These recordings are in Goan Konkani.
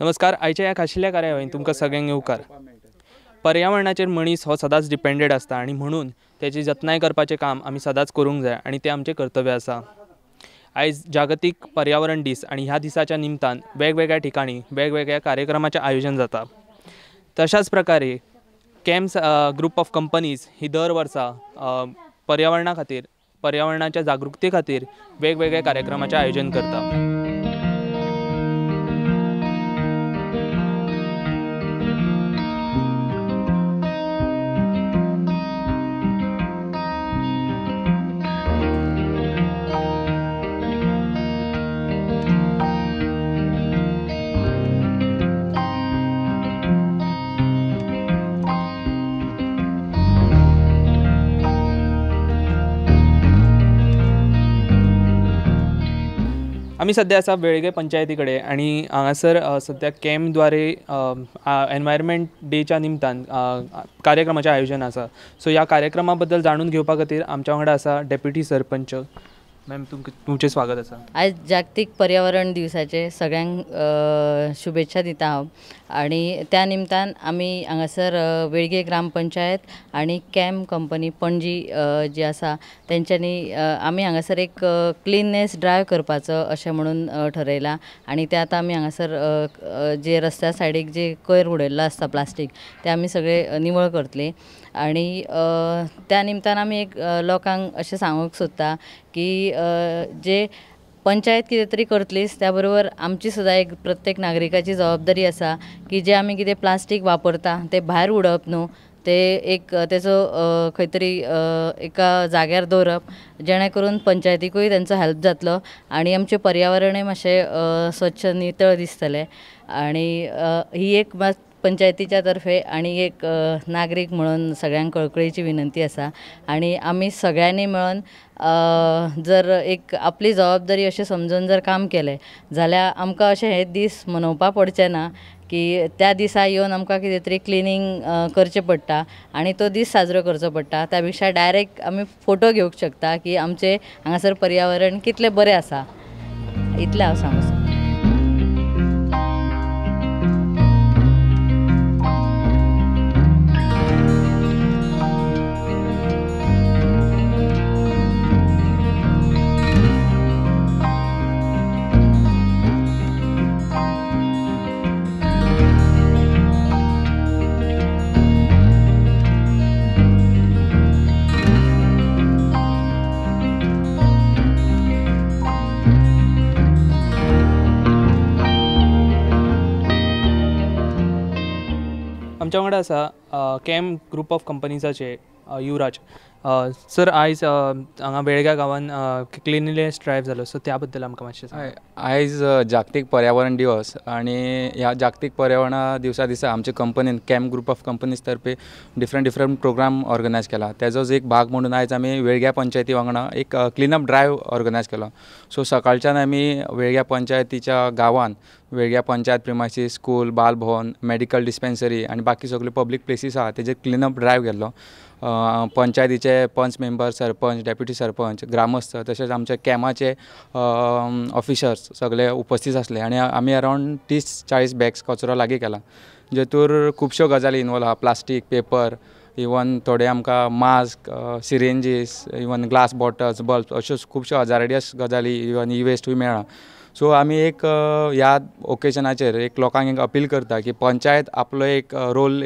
नमस्कार, आयच्या ह्या खाशिल्ल्या कार्यावळीन तुमकां सगळ्यांक येवकार. पर्यावरणाचेर मनीस हो सदांच डिपेंडेड आसता आनी म्हणून तेची जतनाय करपाचें काम आमी सदांच करूंक जाय आनी तें आमचें कर्तव्य आसा. आयज जागतीक पर्यावरण दीस आनी ह्या दिसाच्या निमतान वेगवेगळ्या ठिकाणी वेगवेगळ्या कार्यक्रमाचें आयोजन जाता. तशाच प्रकारे केम्स ग्रुप ऑफ कंपनीज ही दर वर्सा पर्यावरणा खातीर, पर्यावरणाच्या जागृकते खातीर वेगवेगळ्या कार्यक्रमाचें आयोजन करता. आमी सद्या आसा वेळगे पंचायती कडेन आनी हांगासर सद्या कॅम्पद्वारे एनवायरमेंट डेच्या निमतान कार्यक्रमाचें आयोजन आसा. सो ह्या कार्यक्रमा बद्दल जाणून घेवपा खातीर आमच्या वांगडा आसा डेप्युटी सरपंच मॅम. तुमचें स्वागत आसा. आयज जागतीक पर्यावरण दिवसाचें सगळ्यांक शुभेच्छा दिता हांव आनी त्या निमतान आमी हांगासर वेळगे ग्रामपंचायत आनी कॅम कंपनी पणजी जी आसा तेंच्यांनी आमी हांगासर एक क्लिननेस ड्रायव करपाचो अशें म्हणून ठरयलां आनी ते आतां आमी हांगासर जे रस्त्या सायडीक जे कोयर उडयल्लो आसता प्लास्टीक ते आमी सगळे निवळ करतली आनी त्या निमतान आमी एक लोकांक अशें सांगूंक सोदता की जे पंचायत कितें तरी करतलीच, त्या बरोबर आमची सुद्दां एक प्रत्येक नागरिकाची जबाबदारी आसा की जे आमी कितें प्लास्टीक वापरता तें भायर उडोवप न्हू, ते एक तेचो खंय तरी एका जाग्यार दवरप जेणे करून पंचायतीकूय तेंचो हेल्प जातलो आनी आमचें पर्यावरणूय मातशें स्वच्छ नितळ दिसतलें. आनी ही एक पंचायतीच्या तर्फे आनी एक नागरीक म्हणून सगळ्यांक कळकळीची विनंती आसा आनी आमी सगळ्यांनी मेळून जर एक आपली जबाबदारी अशें समजून जर काम केलें जाल्यार आमकां अशें हे दीस मनोवपा पडचे ना की त्या दिसा येवन आमकां कितें तरी क्लिनींग करचें पडटा आनी तो दीस साजरो करचो पडटा. त्या पेक्षा डायरेक्ट आमी फोटो घेवंक शकता की आमचें हांगासर पर्यावरण कितलें बरें आसा, इतलें हांव सांगूंक सोदतां. आमच्या वांगडा आसा कॅम ग्रुप ऑफ कंपनीजाचे युवराज सर. आयज हांगा वेळग्या गांवान क्लिनलीनेस ड्रायव्ह जालो, सो त्या बद्दल आमकां मातशें सांग. आयज जागतीक पर्यावरण दिवस आनी ह्या जागतीक पर्यावरण दिवसा दिसा आमच्या कंपनीन कॅम ग्रुप ऑफ कंपनीज तर्फे डिफरंट डिफरंट प्रोग्राम ऑर्गनायज केला. तेजोच एक भाग म्हणून आयज आमी वेळग्या पंचायती वांगडा एक क्लिनअप ड्रायव्ह ऑर्गनायज केलो. सो सकाळच्यान आमी वेळग्या पंचायतीच्या गांवान Velguem panchayat premises, school, Bal Bhavan, medical dispensary आनी बाकी सगळे पब्लीक प्लेसीस आहा तेजेर क्लिनअप ड्रायव्ह केल्लो. पंचायतीचे पंच मेंबर, सरपंच, डेप्युटी सरपंच, ग्रामस्थ तशेंच आमचे कॅमाचे ऑफिसर्स सगळे उपस्थित आसले आनी आमी अरावंड 30-40 बॅग्स कचरो लागीं केला, जेतूर खुबश्यो गजाली इनवॉल्व आहा. प्लास्टीक, पेपर, इवन थोडे आमकां mask, syringes, even glass bottles, bulb अश्यो खुबश्यो हजारडियस गजाली, इवन ई वेस्टूय मेळ्ळा. सो आमी एक ह्या ओकेजनाचेर एक लोकांक एक अपील करता की पंचायत आपलो एक रोल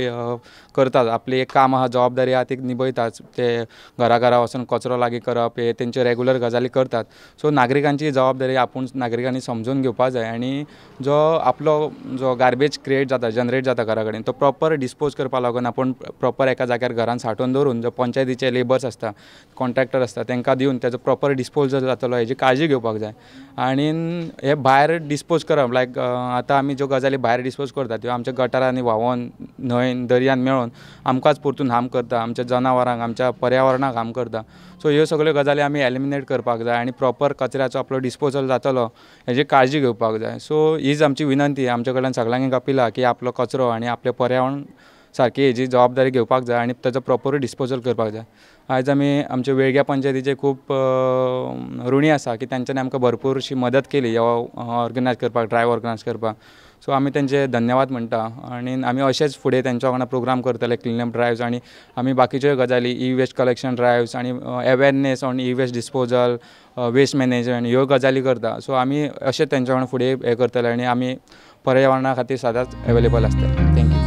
करतात, आपली एक काम आहा, जबाबदारी आहा ती निभयतात. ते घरा घरा वचून कचरो लागीं करप हे तेंच्यो रेगुलर गजाली करतात. सो नागरिकांची जबाबदारी आपूण नागरिकांनी समजून घेवपा जाय आनी जो आपलो जो गार्बेज क्रिएट जाता, जनरेट जाता घरा कडेन तो प्रॉपर डिस्पोज करपा लागून आपूण प्रॉपर एका जाग्यार घरान सांठोवन दवरून जो पंचायतीचे लेबर्स आसता, कॉन्ट्रॅक्टर आसता तांकां दिवन तेजो प्रॉपर डिस्पोजल जातलो हेजी काळजी घेवपाक जाय. आनी हे भायर डिस्पोज करप, लायक आतां आमी ज्यो गजाली भायर डिस्पोज करता त्यो आमच्या गटारांनी व्हांवोन, न्हंयन, दर्यान मेळोन आमकांच परतून हार्म करता, आमच्या जनावरांक, आमच्या पर्यावरणाक हार्म करता. सो ह्यो सगळ्यो गजाली आमी एलिमिनेट करपाक जाय आनी प्रॉपर कचऱ्याचो आपलो डिस्पोजल जातलो हेजी काळजी घेवपाक जाय. सो हीच आमची विनंती, आमच्या कडल्यान सगळ्यांक अपील आहा की आपलो कचरो आनी आपलें पर्यावरण सारकी हेजी जबाबदारी घेवपाक जाय आनी ताचो प्रॉपर डिस्पोजल करपाक जाय. आयज आमी आमच्या वेळग्या पंचायतीचे खूब ऋणी आसा की तांच्यांनी आमकां भरपूरशी मदत केली हो ऑर्गनायज करपाक, ड्रायव्ह ऑर्गनायज करपाक. सो आमी तेंचे धन्यवाद म्हणटा आनी आमी अशेंच फुडें तेंच्या वांगडा प्रोग्राम करतले, क्लिनअप ड्रायव्स आनी आमी बाकीच्यो गजाली, ई वेस्ट कलेक्शन ड्रायव्स आनी awareness on e waste disposal, waste management ह्यो गजाली करता. सो आमी अशें तेंच्या वांगडा फुडें हें करतले आनी आमी पर्यावरणा खातीर सदांच अवेलेबल आसतले. Thank you.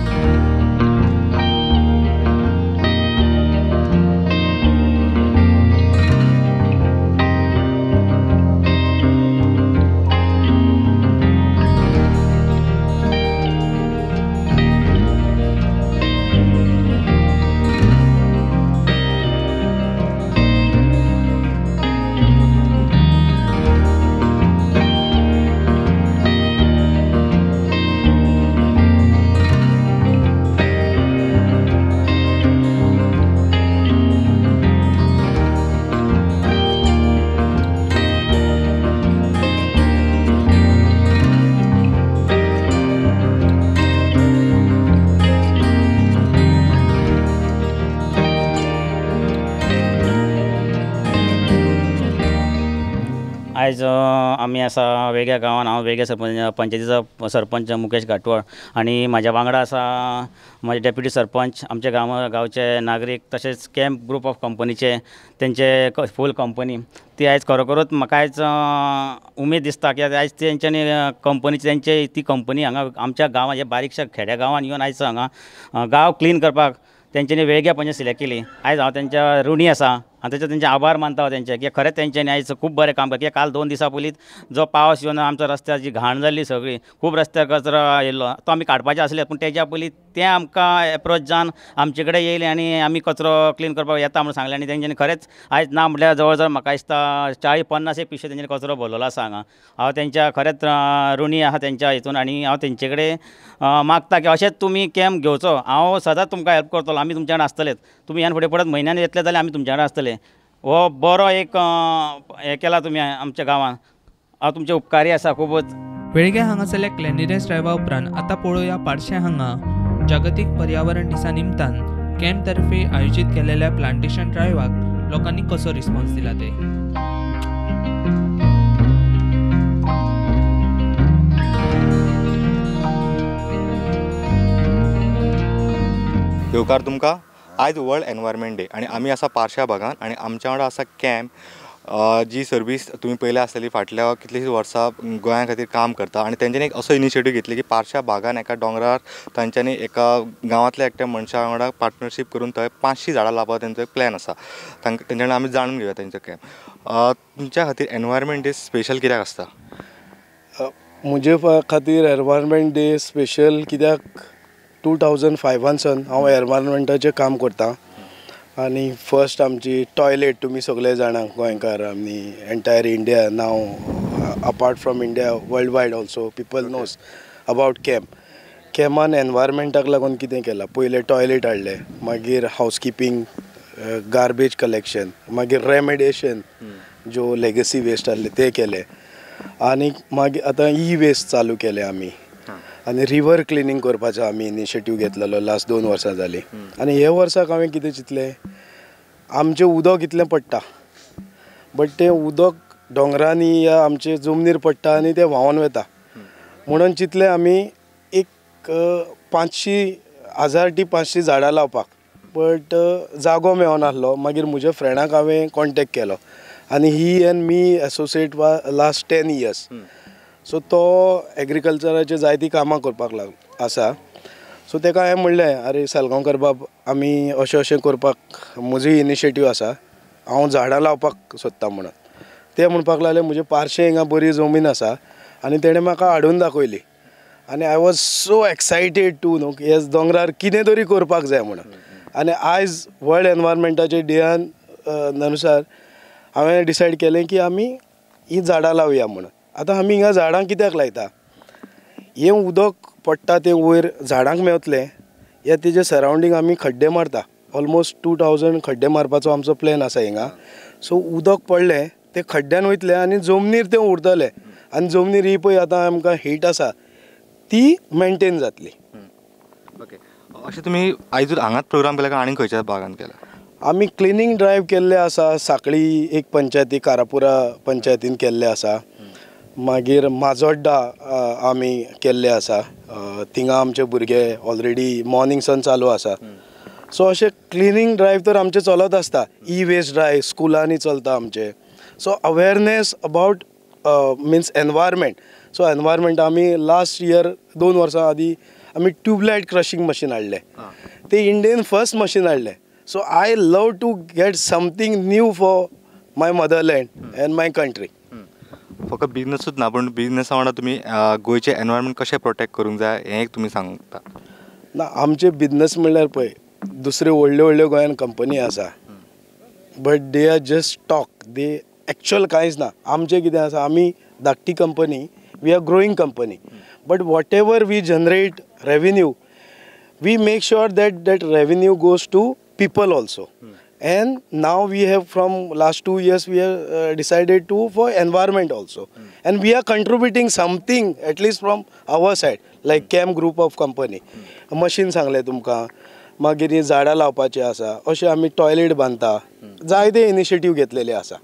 आयज आमी आसा वेगळ्या गांवान. हांव वेगळ्या सरपंच पंचायतीचो सरपंच मुकेश घाटवळ आनी म्हाज्या वांगडा आसा म्हजे डेप्युटी सरपंच, आमच्या गांवचे नागरीक, तशेंच कॅम्प ग्रूप ऑफ कंपनीचे तेंचे फूल कंपनी. ती आयज खरोखरूच म्हाका आयज उमेद दिसता की आयज तेंच्यांनी कंपनीची तेंचे ती कंपनी हांगा आमच्या गांवांत ह्या बारीकशा खेड्या गांवांत येवन आयज हांगा गांव क्लीन करपाक तेंच्यांनी वेगळ्या पंचायत सिलेक्ट केली. आयज हांव तेंच्या ऋणी आसा आनी तेचे तेंचे आभार मानता हांव तेंचे की खरेंच तेंच्यांनी आयज खूब बरें काम केलें. काल 2 दिसां पयलींच जो पावस येवन आमच्या रस्त्यार जी घाण जाल्ली सगळी, खूब रस्त्यार कचरो येयल्लो, तो आमी काडपाचे आसले, पूण तेज्या पयलीं तें आमकां एप्रोच जावन आमचे कडेन येयलें आनी आमी कचरो क्लीन करपाक येता म्हणून सांगलें आनी तेंच्यांनी खरेंच आयज ना म्हटल्यार जवळ जवळ म्हाका दिसता 40-50 एक पिशे तेंच्यांनी कचरो भरलेलो आसा हांगा. हांव तेंच्या खरेंच ऋणी आसा तेंच्या हितून आनी हांव तेंचे कडेन मागता की अशेंच तुमी कॅम्प घेवचो. हांव सदांच तुमकां हेल्प करतलो, आमी तुमच्या कडेन आसतलेच. तुमी ह्यान फुडें परत म्हयन्यान येतले जाल्यार आमी तुमच्या कडेन आसतले. हो बरो एक हें केला तुमी आमच्या गांवांत, हांव तुमचे उपकारी आसा खुबूच. वेळग्या हांगासरल्या क्लेनलीनेस ड्रायव्हा उपरांत आतां पळोवया पार्शें हांगा जागतीक पर्यावरण दिसा निमतान कॅम्प तर्फे आयोजीत केलेल्या प्लांटेशन ड्रायव्हाक लोकांनी कसो रिस्पॉन्स दिला ते. येवकार तुमकां. आयज वर्ल्ड एनवायरमेंट डे आनी आमी आसा पार्शा भागान आनी आमच्या वांगडा आसा कॅम्प जी सर्वीस तुमी पळयल्या आसतली फाटल्या कितलीशीं वर्सां गोंया खातीर काम करता आनी तेंच्यांनी एक असो इनिशिएटीव घेतली की पार्शा भागान एका दोंगरार तांच्यांनी एका गांवांतल्या एकट्या मनशा वांगडा पार्टनरशीप करून थंय 500 झाडां लावपाचो तेंचो एक प्लॅन आसा. तांकां तेंच्या आमी जाणून घेवया तेंचो कॅम्प. तुमच्या खातीर एनवायरमेंट डे स्पेशल कित्याक आसता? म्हजे खातीर एनवायरमेंट डे स्पेशल कित्याक 2005 सन हांव एनवायरमेंटाचें काम करतां आनी फर्स्ट आमची टॉयलेट तुमी सगळे जाणां गोंयकार आनी entire India, now apart from India world wide also people knows about CAMP. कॅम्पान एनवायरमेंटाक लागून कितें केलां, पयलें टॉयलेट हाडलें, मागीर हावसकिपींग, गार्बेज कलेक्शन, मागीर रेमेडिएशन ज्यो लेगसी वेस्ट आहले ते केले आनी मागीर आतां ई वेस्ट चालू केलें आमी आनी रिवर क्लिनींग करपाचो आमी इनिशिएटीव घेतलेलो लास्ट 2 वर्सां जालीं. आनी हे वर्साक हांवें कितें चिंतलें, आमचें उदक इतलें पडटा बट तें उदक दोंगरांनी या आमचे जमनीर पडटा आनी तें व्हांवन वता, म्हणून चिंतलें आमी एक 500 टी 500 झाडां लावपाक, बट जागो मेळनासलो. मागीर म्हज्या फ्रेंडाक हांवें कॉन्टेक्ट केलो आनी he and me associate वा लास्ट 10 इयर्स. सो तो एग्रीकल्चराचे जायतीं कामां करपाक लाग आसा. सो ताका हांवें म्हणलें, आरे सालगांवकर बाब, आमी अशें अशें करपाक म्हजी इनिशिएटीव आसा, हांव झाडां लावपाक सोदता म्हणून. ते म्हणपाक लागले म्हजे पार्शें हिंगा बरी जमीन आसा आनी तेणें म्हाका हाडून दाखयली आनी I was so excited to न्हू हे दोंगरार कितें तरी करपाक जाय म्हणून. आनी आयज वर्ल्ड एनवायरमेंटाचे डेयान अनुसार हांवें डिसायड केलें की आमी हीं झाडां लावया म्हणून. आतां आमी हिंगा झाडां कित्याक लायता, हें उदक पडटा तें वयर झाडांक मेवतलें, या तेजे सरावंडींग आमी खड्डे मारता. ऑलमोस्ट 2000 खड्डे मारपाचो आमचो प्लॅन आसा हिंगा. सो उदक पडलें तें खड्ड्यान वयतलें आनी जमनीर तें उरतलें आनी जमनीर ही पळय आतां आमकां हीट आसा ती मेनटेन जातली. ओके, अशें तुमी आयज हांगाच प्रोग्राम केला काय आनी खंयच्या भागान केला? आमी क्लिनींग ड्रायव्ह केल्ले आसा, साखळी एक पंचायती, कारापुरा पंचायतीन केल्ले आसा, मागीर माजोड्डा आमी केल्ले आसा, थिंगा आमचे भुरगे ऑलरेडी मॉर्निंग सन चालू आसा. सो अशें क्लिनींग ड्रायव तर आमचें चलत आसता. ई वेस्ट ड्रायव स्कुलांनी चलता आमचे. So awareness about means environment. So environment आमी लास्ट इयर 2 वर्सां आदी आमी ट्यूबलायट क्रशिंग मशीन हाडलें, ते इंडियन फर्स्ट मशीन हाडलें. So I love to get something new for my motherland and my country. फक्त बिजनसूच ना, पूण बिजनसा वांगडा तुमी गोंयचें एनवायरमेंट कशें प्रोटेक्ट करूंक जाय हें एक तुमी सांगता. ना, आमचे बिजनस म्हणल्यार पळय दुसऱ्यो व्हडल्यो व्हडल्यो गोंयान कंपनी आसा, but they are just talk, they actual कांयच ना. आमचें कितें आसा, आमी धाकटी company, we are growing company, but whatever we generate revenue we make sure that that revenue goes to people also. And now we have from last 2 years we have decided to for environment also. And we are contributing something at least from our side, like CAM group of company. Machine सांगले तुमकां, मागीर झाडां लावपाची आसा, अशें आमी टॉयलेट बांदता, जायते इनिशिएटीव घेतलेले आसा.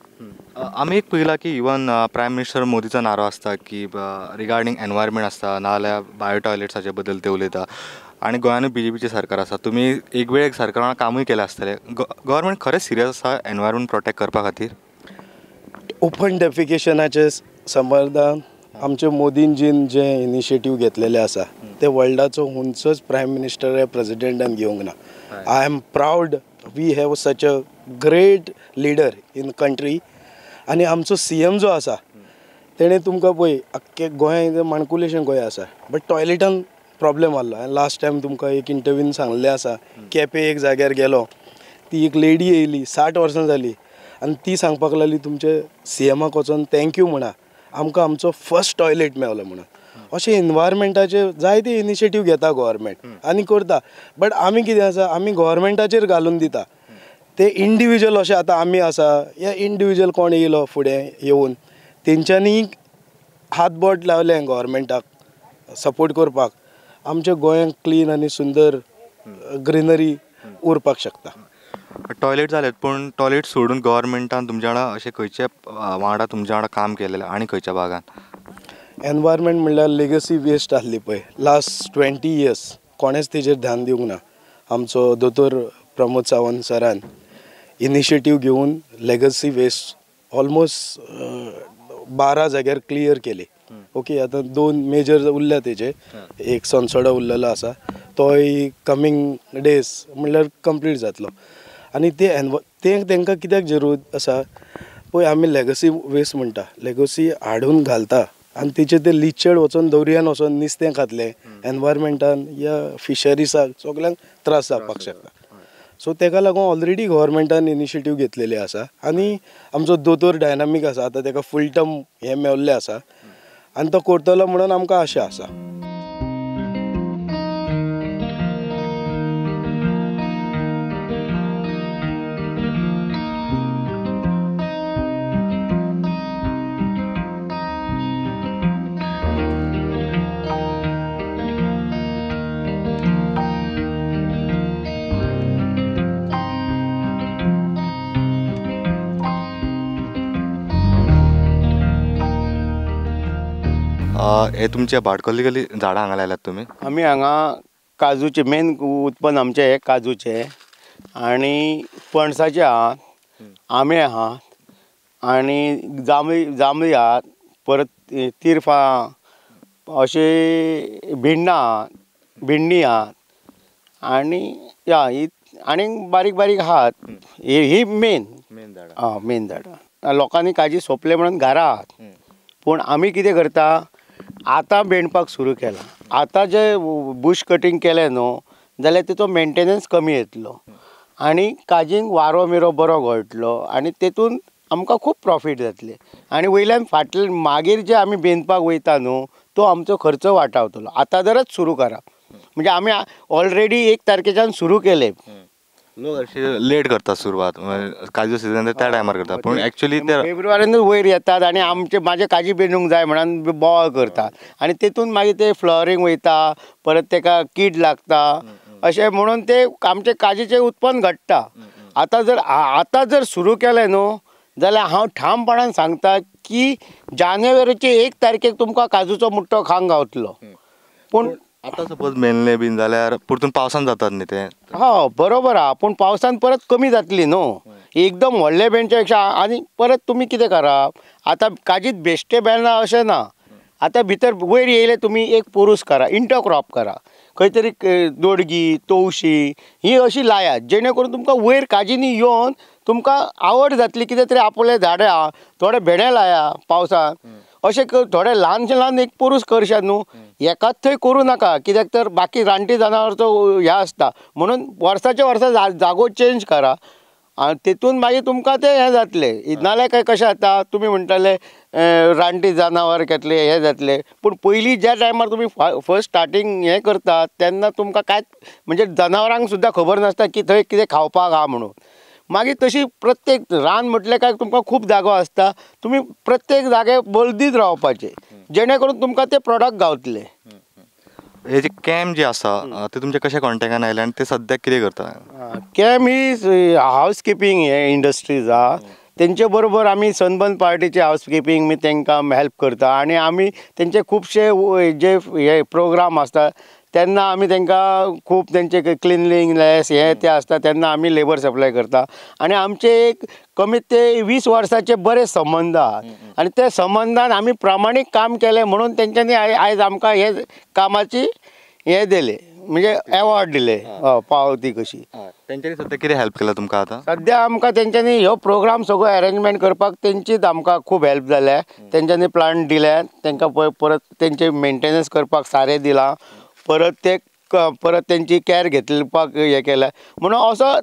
आमी एक पळयलां की इवन प्रायम मिनिस्टर मोदीचो नारो आसता की रिगार्डींग एनवायरमेंट आसता नाजाल्यार बायो टॉयलेट्साचे बद्दल ते उलयता, आनी गोंयानूय बीजेपीचें सरकार आसा. तुमी एक वेळ एक सरकारा वांगडा कामूय केलें आसतलें. गव्हर्मेंट खरेंच सिरियस आसा एनवायरमेंट प्रोटेक्ट करपा खातीर? ओपन डेफिकेशनाचे संबंदान आमचे मोदीजीन जे इनिशिएटीव घेतलेले आसा ते वर्ल्डाचो खंयचोच प्रायम मिनिस्टर या प्रेजिडेंटान घेवंक ना. I am proud we have such a great leader in country. आनी आमचो सीएम जो आसा तेणें तुमकां पळय आख्खे गोंय माणकुलेशें गोंय आसा, बट टॉयलेटान प्रॉब्लेम आहलो. हांवें लास्ट टायम तुमकां एक इंटरव्यून सांगलें आसा, केपें एक जाग्यार गेलो, ती एक लेडी येयली, 60 वर्सां जाली, आनी ती सांगपाक लागली तुमचे सीएमाक वचोन thank you म्हणा, आमकां आमचो फर्स्ट टॉयलेट मेवलो म्हणून. अशें एनवायरमेंटाचेर जायते इनिशिएटीव घेता गव्हर्मेंट आनी करता, बट आमी कितें आसा, आमी गव्हर्मेंटाचेर घालून दिता ते इंडिविज्युअल. अशें आतां आमी आसा या इंडिविज्युअल कोण येयलो फुडें येवन तेंच्यांनी हातबोट लावलें गव्हर्मेंटाक सपोर्ट करपाक, आमच्या गोंयांक क्लीन आनी सुंदर ग्रिनरी उरपाक शकता. टॉयलेट जालेत, पूण टॉयलेट सोडून गव्हर्मेंटान तुमच्या वांगडा अशें खंयचे वांगडा तुमच्या वांगडा काम केलेलें आनी खंयच्या भागान? एनवायरमेंट म्हणल्यार लेगसी वेस्ट आसली पळय लास्ट 20 इयर्स कोणेच तेजेर ध्यान दिवंक ना. आमचो दोतोर प्रमोद सावंत सरान इनिशिएटीव घेवन लेगसी वेस्ट ऑलमोस्ट 12 जाग्यार क्लियर केली. ओके, आतां 2 मेजर उरल्या तेजे, एक सनसोडा उरलेलो आसा, तोय कमींग डेज म्हणल्यार कंप्लीट जातलो. आनी ते तें तांकां कित्याक जरूरत आसा पळय, आमी लेगसी वेस्ट म्हणटा, लेगसी हाडून घालता आनी तेचे ते लिचेड वचोन दर्यान वचोन नुस्तें खातलें, एनवायरमेंटान या फिशरीसाक सगल्यांक त्रास जावपाक शकता. सो तेका लागून ऑलरेडी गव्हर्मेंटान इनिशिएटीव घेतलेले आसा आनी आमचो दोतोर डायनामीक आसा, आतां तेका फूल टर्म हें मेवल्लें आसा आनी तो करतलो म्हणून आमकां आशा आसा. हे तुमच्या भाटकल्ली कसली झाडां हांगा लायल्यात तुमी? आमी हांगा काजूचे मेन उत्पन्न आमचें हें काजूचें आनी पणसाचें आहा, आंबे आहा आनी जांबळी आहा, परत तिरफां अशें भिण्णां आहा, भिण्णी आहा आनी या ही आनी बारीक बारीक आहात. ही मेन मेन झाडां, मेन झाडां. लोकांनी काजी सोंपले म्हणून घरा आहात, पूण आमी कितें करता आतां बेणपाक सुरू केलां. आतां जे बूश कटींग केलें न्हू जाल्यार तेचो मेंटेनन्स कमी येतलो आनी काजींक वारो मिरो बरो घोळटलो आनी तेतून आमकां खूब प्रॉफीट जातलें. आनी वयल्यान फाटल्यान मागीर जे आमी बेंदपाक वयता न्हू तो आमचो खर्च वाटावतलो. आतां जरच सुरू करप म्हणजे आमी ऑलरेडी 1 तारखेच्यान सुरू केलें. लोक अशे लेट करतात सुरवात, काजू सिजन त्या टायमार करतात, पूण एक्चुअली ते फेब्रुवारीनूच वयर येतात आनी आमचे म्हाजे काजी बेंदूंक जाय म्हणून बोवाळ करतात आनी तेतून मागीर ते फ्लॉवरींग वयता, परत तेका कीड लागता, अशें म्हणून ते आमचे काजीचें उत्पन्न घडटा. आतां जर सुरू केलें न्हू जाल्यार हांव ठामपणान सांगता की जानेवारीचे 1 तारखेक तुमकां काजूचो मुट्टो खावंक गावतलो. पूण आतां सपोज मेनले बीन जाल्यार परतून पावसान जातात न्ही ते. हय बरोबर आहा, पूण पावसान परत कमी जातली न्हू एकदम व्हडले बेणच्या पेक्षा. आनी परत तुमी कितें करप आतां काजीत बेश्टे बेणला अशें ना, आतां भितर वयर येयले तुमी एक पोरूस करा, इंटरक्रॉप करा, खंय तरी दोडगी तवशी ही अशी लायात जेणे करून तुमकां वयर काजींनी येवन तुमकां आवड जातली कितें तरी आपले झाडां आहा, थोडे भेंडे लाया पावसांत, अशें थोडे ल्हानशे ल्हान एक पोरूस करशात न्हू, एकाच थंय करूं नाका कित्याक तर बाकी रानटी जनावरांचो हें आसता. म्हणून वर्साच्या वर्सा जागो चेंज करा आनी तितून मागीर तुमकां तें हें जातलें. नाल्यार काय कशें जाता तुमी म्हणटले रानटी जनावर घेतले हें जातलें, पूण पयलीं ज्या टायमार तुमी फर्स्ट स्टार्टींग हें करतात तेन्ना तुमकां कांयच म्हणजे जनावरांक सुद्दां खबर नासता की थंय कितें खावपाक आहा म्हणून. मागीर तशी प्रत्येक रान म्हटलें काय तुमकां खूब जागो आसता, तुमी प्रत्येक जाग्यार बदलीत रावपाचें जेणे करून तुमकां ते प्रोडक्ट गावतले. हे जे कॅम्प जे आसा ते तुमच्या कशे कॉन्टेक्टान आयले आनी ते सद्याक कितें करता? कॅम्प ही हावस किपींग हे इंडस्ट्रीज आहा तेंचे बरोबर आमी सनबर्न पार्टीचे हावस किपींग मी तांकां हेल्प करता आनी आमी तेंचे खुबशे जे हे प्रोग्राम आसता तेन्ना आमी तांकां खूब तेंचे क्लिनलीनेस हें तें आसता तेन्ना आमी लेबर सप्लाय करता. आनी आमचे एक कमीत ते 20 वर्साचे बरे संबंद आहात आनी त्या संबंदान आमी प्रामाणीक काम केलें म्हणून तेंच्यांनी आयज आमकां हे कामाची हें दिलें म्हणजे एवॉर्ड दिले पावती कशी. तेंच्यांनी सद्या कितें हेल्प केला तुमकां आतां? सद्या आमकां तेंच्यांनी ह्यो प्रोग्राम सगळो एरेंजमेंट करपाक तेंचीच आमकां खूब हेल्प जाल्या. तेंच्यांनी प्लांट दिले तांकां परत तेंचे मेंटेनन्स करपाक सारें दिलां, परत ते परत तेंची कॅर घेतपाक हें केलें. म्हणून असो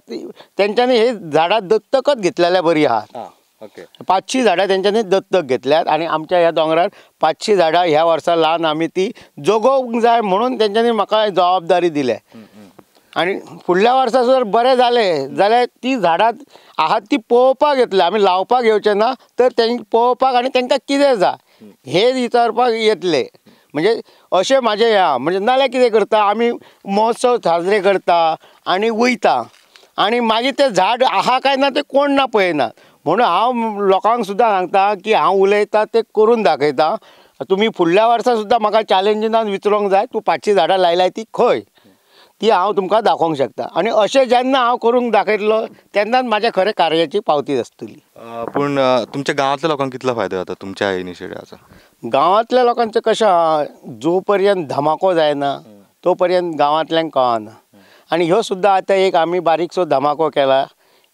तेंच्यांनी हे झाडां दत्तकच घेतलेल्या बरी आहा. 500 झाडां तेंच्यांनी दत्तक घेतल्यात आनी आमच्या ह्या दोंगरार 500 झाडां ह्या वर्सा लावन आमी ती जगोवंक जाय म्हणून तेंच्यांनी म्हाका जबाबदारी दिल्या. आनी फुडल्या वर्सा जर बरें जालें जाल्यार ती झाडां आहात ती पळोवपाक येतली, आमी लावपाक येवचें ना तर तेंकां पळोवपाक आनी तेंकां कितें जाय हें विचारपाक येतले. म्हणजे अशें म्हाजें हें आहा. म्हणजे नाल्यार कितें करता आमी महोत्सव साजरे करता आनी वयता आनी मागीर तें झाड आहा काय ना तें कोण ना पळयना. म्हणून हांव लोकांक सुद्दां सांगता की हांव उलयता तें करून दाखयता. तुमी फुडल्या वर्सा सुद्दां म्हाका चॅलेंजीनान विचारूंक जाय तूं 500 झाडां लायल्याय ती खंय, ती हांव तुमकां दाखोवंक शकता. आनी अशें जेन्ना हांव करूंक दाखयतलो तेन्नाच म्हाज्या खरें कार्याची पावती आसतली. पूण तुमच्या गांवांतल्या लोकांक कितलो फायदो जाता तुमच्या इनिशिएटिवाचो? गांवांतल्या लोकांचें कशें आहा, जो पर्यंत धमाको जायना तो पर्यंत गांवांतल्यांक कळना. आनी ह्यो सुद्दां आतां एक आमी बारीकसो धमाको केला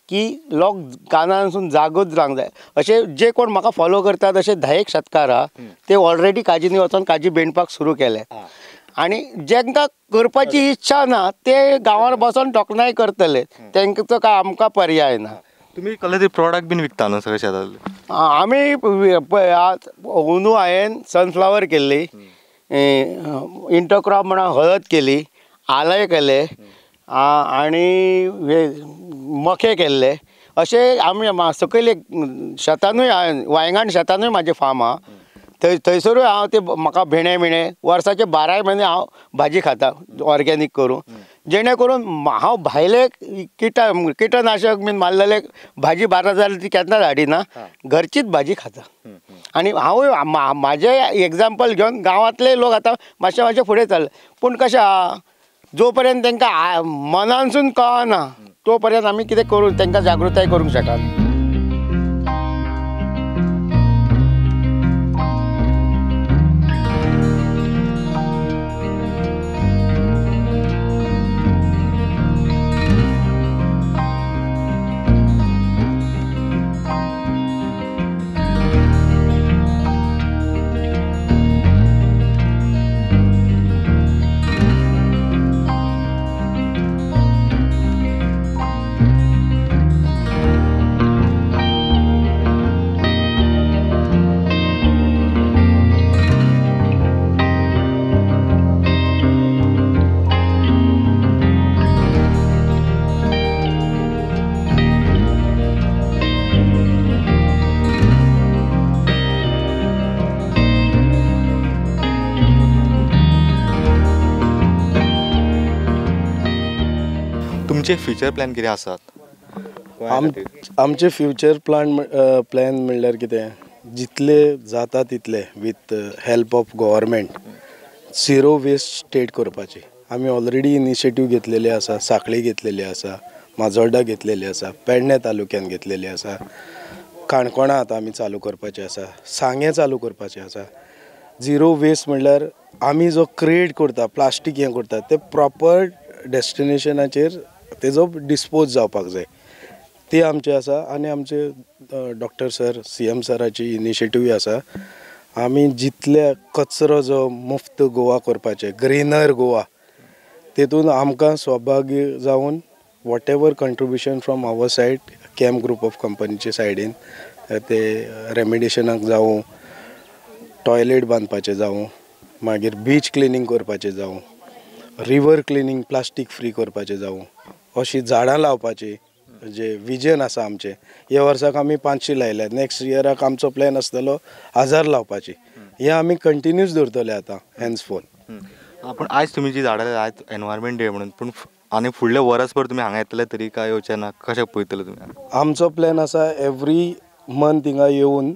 की लोक कानानसून जागोच जावंक जाय. अशें जे कोण म्हाका फॉलो करतात अशे 10 शेतकार आहा ते ऑलरेडी काजींनी वचोन काजी बेणपाक सुरू केले आनी जेंकां करपाची इच्छा ना ते गांवार बसोन तोखणाय करतले, तेंचो काय आमकां पर्याय ना. तुमी कसले तरी प्रोडक्ट बीन विकता न्हू सगळे शेतांतले? आमी अंदू हांवें सनफ्लावर केल्ली, इंटरक्रॉप म्हणून हळद केली, आलय केले आनी मके केल्ले. अशें आमी सकयल एक शेतानूय वायंगण शेतानूय म्हाजें फार्म आहा थंय थंयसरूय हांव ते म्हाका भेंडे बिणे वर्साचे 12 म्हयने हांव भाजी खाता ऑर्गेनीक करून, जेणे करून हांव भायले किटनाशक बीन मारलेले भाजी बाजारार ती केन्नाच हाडिना, घरचीच भाजी खाता. आनी हांवूय म्हाजें एग्जाम्पल घेवन गांवांतले लोक आतां मातशे मातशे फुडें चल्ले. पूण कशें आहा जो पर्यंत तांकां मनानसून कळना तो पर्यंत आमी कितें करूं तांकां जागृताय करूंक शकना. तुमचे फ्युचर प्लॅन कितें आसात? आमचे फ्युचर प्लॅन म्हणल्यार कितें, जितले जाता तितले with help of government zero waste state करपाची आमी ऑलरेडी इनिशिएटीव घेतलेले आसा. सांखळी घेतलेली आसा, माजोर्डा घेतलेली आसा, पेडणे तालुक्यान घेतलेली आसा, काणकोणा आतां आमी चालू करपाचे आसा, सांगें चालू करपाचें आसा. झिरो वेस्ट म्हणल्यार आमी जो क्रिएट करता प्लास्टीक हें करता तें प्रॉपर डेस्टिनेशनाचेर तेजो डिस्पोज जावपाक जाय, ते आमचे आसा. आनी आमचे डॉक्टर सर CM सराची इनिशिएटीव आसा, आमी जितले कचरो जो मुफ्त गोवा करपाचे, ग्रीनर गोवा, तेतून आमकां सहभागी जावन whatever contribution from our side CAM group of कंपनीचे सायडीन ते रेमिडेशनाक जावं, टॉयलेट बांदपाचें जावं, मागीर बीच क्लिनींग करपाचें जावं, रिवर क्लिनींग प्लास्टीक फ्री करपाचें जावं, अशीं झाडां लावपाची जे विजन आसा आमचें. ह्या वर्साक आमी 500 लायल्यात, नेक्स्ट इयराक आमचो प्लॅन आसतलो 1000 लावपाची. हें आमी कंटिन्यूस दवरतले आतां हेन्सफोर्थ. पूण आयज तुमी जी झाडां आयज एनवायरमेंट डे म्हणून, पूण आनी फुडले वर्सभर तुमी हांगा येतले तरी काय येवचें ना, कशें पळयतले तुमी? आमचो प्लॅन आसा एवरी मंथ हिंगा येवन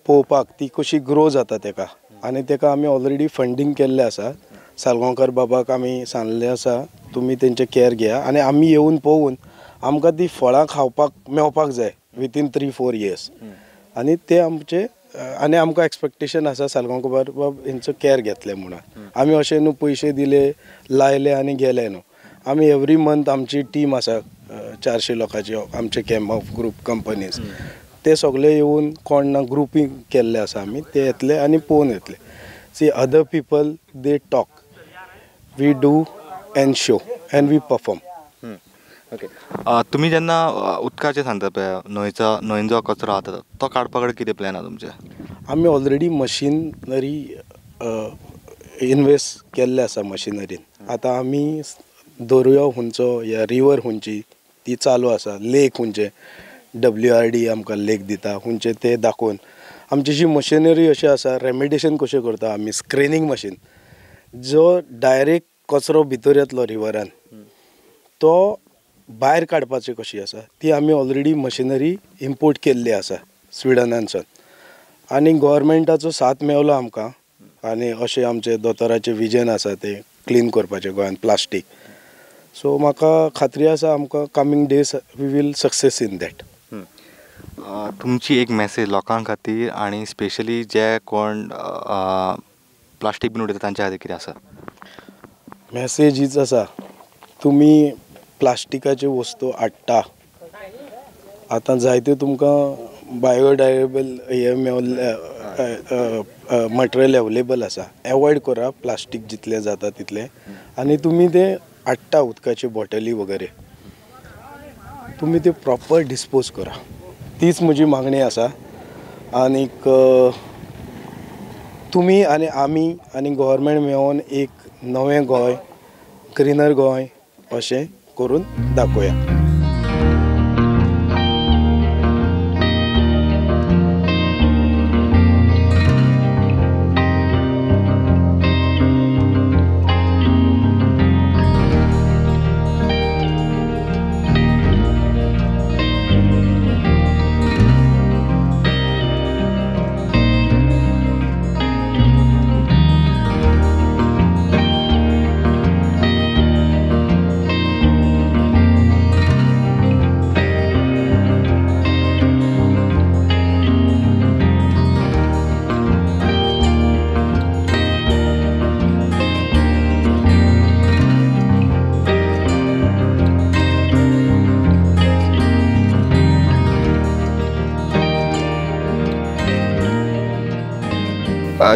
पळोवपाक ती कशी ग्रो जाता तेका, आनी तेका आमी ऑलरेडी फंडींग केल्लें आसा. सालगांवकर बाबाक आमी सांगलें आसा तुमी तेंचे केअर घेया आनी आमी येवन पळोवन आमकां ती फळां खावपाक मेवपाक जाय विथीन 3-4 इयर्स. आनी ते आमचे आनी आमकां एक्सपेक्टेशन आसा सालगांवकर बाब हेंचो केअर घेतले म्हणून. आमी अशें न्हू पयशे दिले लायले आनी गेले न्हू, आमी एवरी मंथ आमची टीम आसा 400 लोकांची आमचे कॅम ऑफ ग्रूप कंपनीज, ते सगळे येवन कोण ना ग्रुपींग केल्ले आसा आमी, ते येतले आनी पळोवन येतले. See other people they talk, we do and show and we perform. Okay, तुमी जेन्ना उदकाचें सांगता पळय, न्हंयचो न्हंयेन जो कचरो आसा तो काडपा कडेन कितें प्लॅन आसा तुमचें? आमी ऑलरेडी मशिनरी इनवेस्ट केल्ले आसा मशिनरीन. आतां आमी दर्या हुंचो या रिवर हुंची ती चालू आसा, लेक हुंचे WRD आमकां लेक दिता हुंचे ते दाखोवन आमची जी मशिनरी अशी आसा, रेमिडेशन कशें करता आमी, स्क्रिनींग मशीन जो डायरेक्ट कचरो भितर येतलो रिवरान तो भायर काडपाची कशी आसा ती आमी ऑलरेडी मशिनरी इम्पोर्ट केल्ली आसा स्विडनानसून. आनी गोवोरमेंटाचो साथ मेवलो आमकां आनी अशें आमचे दोतोराचें विजन आसा तें क्लीन करपाचें गोंयांत प्लास्टीक. सो म्हाका खात्री आसा आमकां coming days we will success in that. तुमची एक मॅसेज लोकां खातीर आनी स्पेशली जे कोण प्लास्टीक बीन उडयता तांच्या खातीर कितें आसा? मॅसेज हीच आसा, तुमी प्लास्टिकाच्यो वस्तू हाडटा आतां जायत्यो तुमकां बायोडायरेबल हे मेवल्ले मटेरियल अवेलेबल आसा, एवॉयड करा प्लास्टीक जितलें जाता तितलें. आनी तुमी ते हाडटा उदकाच्यो बॉटली वगैरे तुमी त्यो प्रॉपर डिस्पोज करा, तीच म्हजी मागणी आसा. आनीक तुमी आनी आमी आनी गव्हर्मेंट मेळोन एक नवें गोंय, ग्रिनर गोंय अशें करून दाखोवया.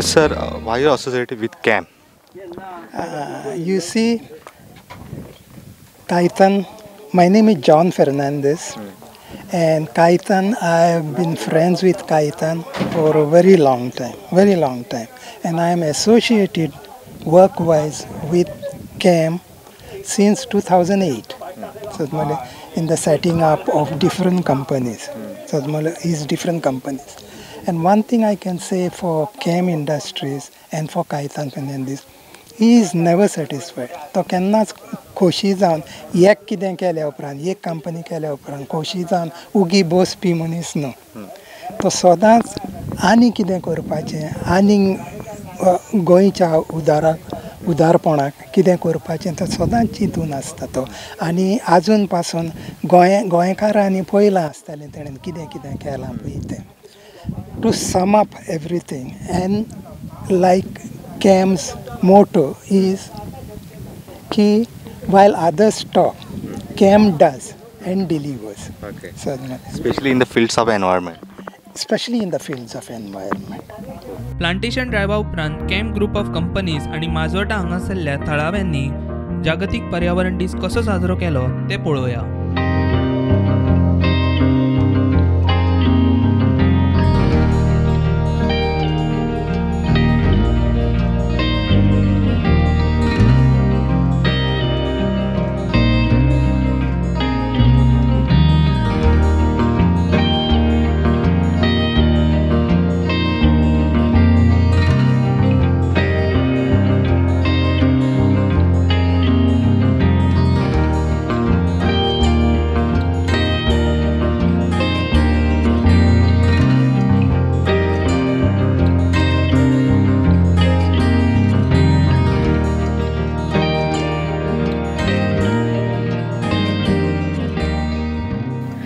Sir, why you associated with CAM? You see, Kaitan, my name is John Fernandez, and Kaitan, I have been friends with Kaitan for a very long time, and I am associated work-wise with CAM since 2008. So, in the setting up of different companies, so his different companies. And one thing I can say for CAM Industries and for Kaitan Fernandez, he is never satisfied. तो केन्नाच खोशी जावन एक कितें केल्या उपरांत, एक कंपनी केल्या उपरांत खोशी जावन उगी बसपी मनीस न्हू. तो सदांच आनी कितें करपाचें, आनी गोंयच्या उदारपणाक कितें करपाचें तें सदांच चिंतून आसता तो. आनी आजून पासून गोंयकारांनी पळयलां आसतलें तेणें कितें कितें केलां पळय तें. To sum up everything, and like CAM's motto is की while others talk, CAM does and delivers. Okay. Especially in the fields of environment. Especially in the fields of environment. Plantation ड्रायव्हा उपरांत कॅम ग्रुप ऑफ कंपनीज आनी माजोर्डा हांगासरल्या थळाव्यांनी जागतीक पर्यावरण दीस कसो साजरो केलो तें पळोवया.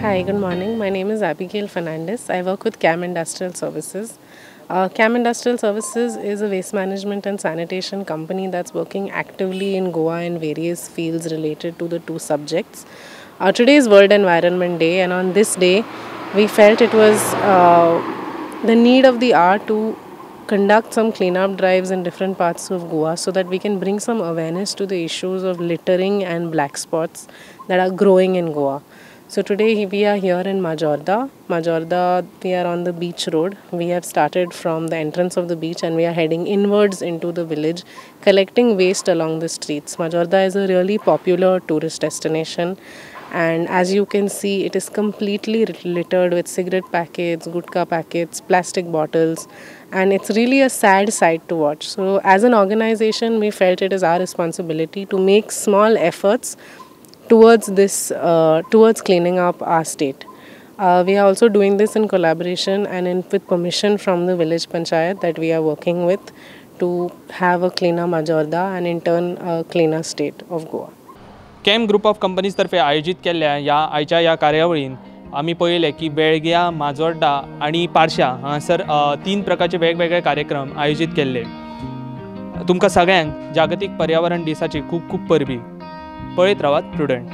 Hi, good morning. My name is Abigail Fernandez. I work with CAM Industrial Services. CAM Industrial Services is a waste management and sanitation company that's working actively in Goa in various fields related to the two subjects. Today is World Environment Day, and on this day we felt it was the need of the hour to conduct some cleanup drives in different parts of Goa so that we can bring some awareness to the issues of littering and black spots that are growing in Goa. So today we are here in Majorda. Majorda, we are on the beach road. We have started from the entrance of the beach and we are heading inwards into the village, collecting waste along the streets. Majorda is a really popular tourist destination, and as you can see, it is completely littered with cigarette packets, gutka packets, plastic bottles, and it's really a sad sight to watch. So as an organization, we felt it is our responsibility to make small efforts towards this, towards cleaning up our state. We are also doing this in collaboration and with permission from the village panchayat that we are working with to have a cleaner Majorda and in turn a cleaner state of Goa. CAM group of companies तर्फे आयोजित केल्ल्या ह्या आयच्या ह्या कार्यावळीन आमी पळयलें की बेळग्या, माजोर्डा आनी पारशा हांगासर तीन प्रकारचे वेगवेगळे कार्यक्रम आयोजीत केल्ले. तुमकां सगळ्यांक जागतीक पर्यावरण दिसाची खूब खूब परबीं. पळयत रावात प्रुडंट.